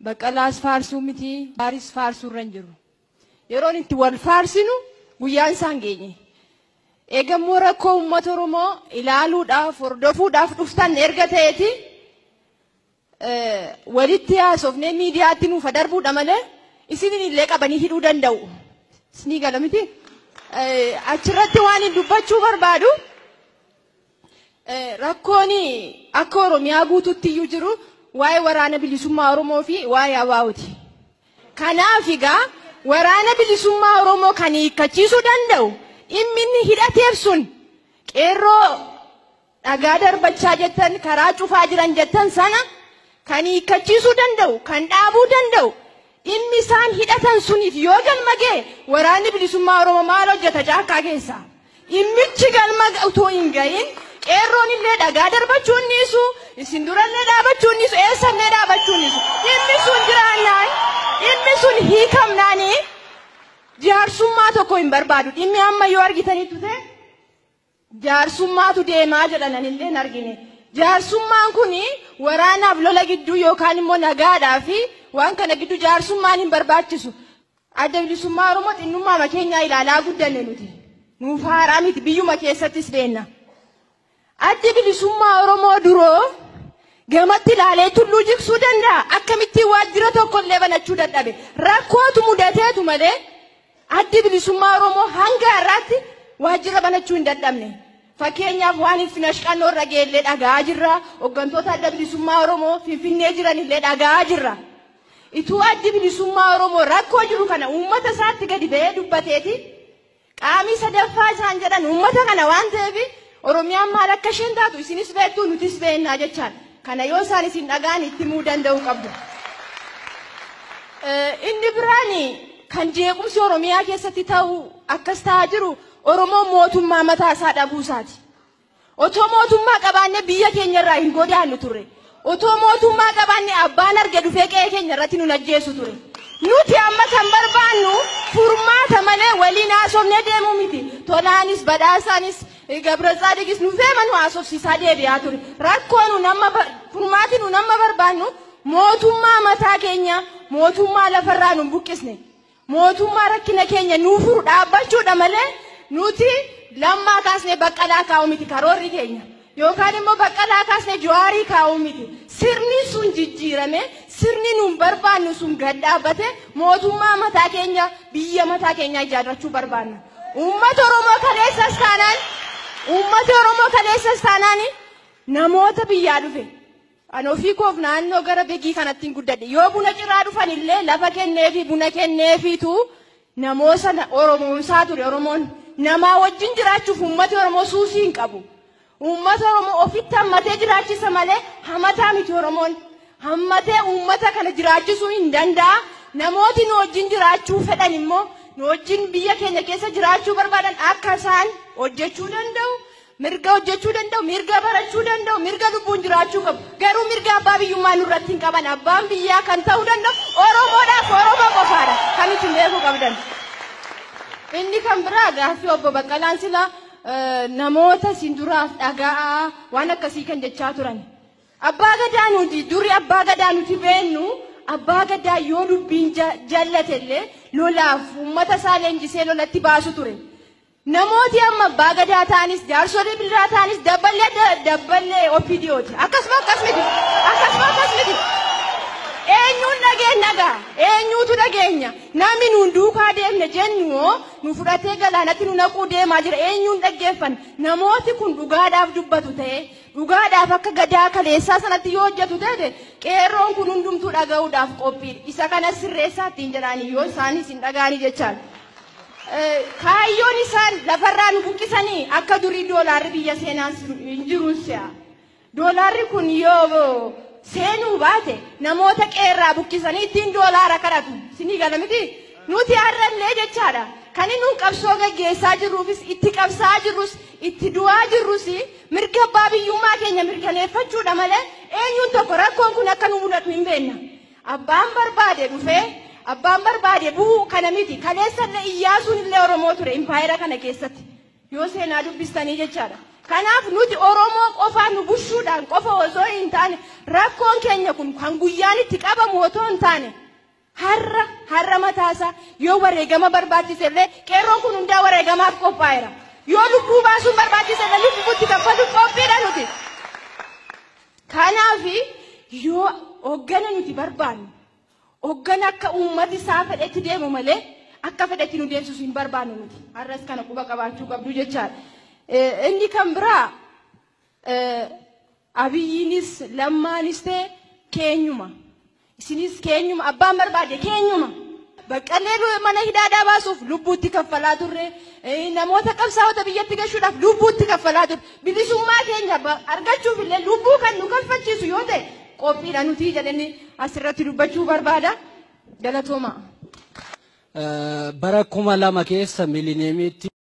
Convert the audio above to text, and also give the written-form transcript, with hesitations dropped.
Baqqalaas faarsuu miti, Baaris faarsuu irra hin jiru. Yeroon itti wal faarsinu guyyaan isaan geenye. Eegammoo rakkoo uummata Oromoo ilaaluudhaaf, hordofuudhaaf dhuftan erga ta'eeti walitti haasofnee miidiyaatti nuuf darbuudha malee isinin illee qabanii hidhuu danda'u. Isinii gala miti? Achirratti waan hin dubbachuu barbaadu rakkoon akka Oromiyaa guutuutti iyyuu jiru waa'ee waraana bilisummaa Oromoo fi waa'ee ABO'ti. Kanaaf egaa waraana bilisummaa Oromoo kan hiikkachiisuu danda'u dhimmi inni hidhateef sun qeerroo dhagaa darbachaa jettan karaa cufaa jiran jettan sana kan hiikkachiisuu danda'u kan dhaabuu danda'u dhimmi isaan hidhatan suniif yoo galma ga'e waraanni bilisummaa Oromoo maal hojjeta caakkaa keessa? Dhimmichi galma utuu hin gahin qeerroon illee dhagaa darbachuu hin dhiisu, isin durallee dhaabachuu hin dhiisu, eessallee dhaabachuu hin dhiisu. Dhimmi sun jiraannaan, dhimmi sun hiikamnaanii jaarsummaa tokko hin barbaadu. Dhimmi amma yoo argitanitti ta'e jaarsummaatu deemaa jedhan anillee hin argine. Jaarsummaan kun waraanaaf lola gidduu yookaan immoo nagaadhaa fi waan kana gidduu jaarsummaan hin barbaachisu. Adda bilisummaa Oromoo xinnummaa keenyaa ilaalaa guddanne nuti. Nuuf haaraa miti, biyyuma keessattis beenna. Addi bilisummaa Oromoo duroo gamatti ilaalee tulluu jigsuu danda'a. Akkamittiin waajjira tokko illee banachuu dadhabe? Rakkootu mudateetu malee addi bilisummaa Oromoo hanga har'aatti waajjira banachuu hin dadhabne. Fakkeenyaaf waan Finfinnee qannoo irra geellee dhaga'aa jirra. Hooggantoota adda bilisummaa Oromoo Finfinnee jiran illee dhaga'aa jirra. Ituu addi bilisummaa Oromoo rakkoo jiru kana uummata isaatti gadi ba'ee dubbateeti. Qaamii sadaffaa isaan jedhan uummata kana waan ta'eef Oromiyaan maal akka isheen taatu isinis beektu, nutis beeknaa jechaadha. Kana yoo isaan isin dhagaan itti himuu danda'uu qabdu. Inni biraan kan jeequmsi Oromiyaa keessatti ta'u akkas ta'aa jiru Oromoo mootummaa mataa isaa dhabuu isaati. Otoo mootummaa qabaanne biyya keenya irraa hin godaannu turre. Otoo mootummaa qabaanne abbaan arge dhufee qe'ee keenya irratti nu ajjeesu ture. Nuti amma kan barbaannu furmaata malee waliin haasofnee deemuu miti. Tolaanis, Badhaasaanis, Gabra Tsaadiqis nu feema nu haasofsiisaa deebi'aa ture. Rakkoo nu nama furmaati nu nama barbaannu mootummaa mataa keenya, mootummaa lafarraa nu buqqisne, mootummaa rakkina keenya nuu furu dhaabbachuudha malee nuti Lammaa kaasnee Baqqalaa kaa'uu miti karoorri keenya. Yookaan immoo Baqqalaa kaasnee Jawaarii kaa'uu miti. Sirni sun jijjiirame, sirni nuun barbaannu sun gad dhaabbate mootummaa mataa keenya, biyya mataa keenya ijaarrachuu barbaanna. Uummata Oromoo kaleessas taanaan, uummata Oromoo kaleessas taanaan namoota biyyaa dhufe. Ani ofii koof naannoo gara Begii kanatti hin guddadhe. Yoo buna ciraa dhufan illee lafa kenneefi buna kenneefiitu namoota Oromoomsaa ture Oromoon. Namaa wajjin jiraachuuf uummati Oromoo suusii hin qabu. Uummata Oromoo ofitti hammatee jiraachisa malee hamataa miti Oromoon. Hammatee uummata kana jiraachisuu hin danda'a. Namooti nu wajjin jiraachuu fedhan immoo nu wajjin biyya keenya keessa jiraachuu barbaadan akka isaan hojjechuu danda'u. Mirga hojjechuu danda'u, mirga barachuu danda'u, mirga lubbuun jiraachuu qabu. Garuu mirga abbaa biyyummaa nurratti hin qaban. Abbaan biyyaa kan ta'uu danda'u Oromoodhaaf Oromoo qofaadha. Kan isin beekuu qabdan. Inni kan biraa gaaffii obbo Baqqalaan sila namoota isin duraaf dhaga'aa waan akkasii kan jechaa turan. Abbaa gadaa nuti duri, abbaa gadaa nuti beennu, abbaa gadaa yoo dubbiin jallate illee lolaaf uummata isaa leenjisee lolatti baasu ture. Namooti amma abbaa gadaa ta'anis jaarsolii biraa ta'anis dabballee dabballee OPDOti. Akkasuma akkas miti. Akkasuma akkas miti. Eenyuun dhageenya gaa? Eenyuutu dhageenya? Namni nuun duukaa deemne jennu hoo nu fudhatee galaanatti nu naquu deemaa jira. Eenyuun dhaggeeffan? Namooti kun dhugaadhaaf dubbatu ta'e, dhugaadhaaf akka gadaa kaleessaa sanatti yoo hojjetu ta'e, qeerroon kun hundumtuu dhaga'uudhaaf qophiidha. Isa kana sirreessaa ittiin jedhanii yoo isaanis hin dhaga'anii jechaan. Kaayyoon isaan lafarraa nu buqqisanii akka durii doolaarri biyya seenaa hin jiru si'a. Doolaarri kun yoo seenuu baate namoota qeerraa buqqisanii ittiin doolaara kadhatu. Sinii gala miti? Nuti har'allee jechaadha. Kan inni qabsoo gaggeessaa jirruufis, itti qabsaa jirrus, itti du'aa jirrus mirga abbaa biyyummaa keenya mirkaneeffachuudha malee eenyuun tokko rakkoon kun akka nu mudatu hin beekna. Abbaan barbaade dhufee abbaan barbaade bu'uu kana miti. Kaleessallee Iyyaasuun illee Oromoo ture impaayera kana keessatti. Yoo seenaa dubbistanii jechaadha. Kanaaf nuti Oromoo qofaa nu bushuudhaan qofa osoo hin taane, rakkoon keenya kun kan guyyaan itti qabamu otoo hin taane, har'a har'a mataasaa yoo wareegama barbaachise illee qeerroon kun hundaa wareegamaaf qophaa'eera. Yoo lubbuu baasuun barbaachise illee lubbuutti kaffaluuf qophiidha nuti. Kanaaf yoo hoggana nuti barbaannu, hoggana akka uummati isaa fedhetti deemu malee akka fedhetti nu deemsisu hin barbaannu nuti. Har'as kana quba qabaachuu qabdu jechaadha. Inni kan biraa, Abiyyiinis Lammaanis ta'e keenyuma. Isinis keenyuma, abbaan barbaade keenyuma. Baqqallee mana hidhaadhaa baasuuf lubbuutti kaffalaa turre. Namoota qabsaa'ota biyyatti gashuudhaaf lubbuutti kaffalaa turre. Bilisummaa keenya argachuuf illee lubbuu kan nu kaffachiisu yoo ta'e qophiidha nuti jedhanii asirratti dubbachuu barbaada. Galatooma. Bara 2000 keessa miilineemiitti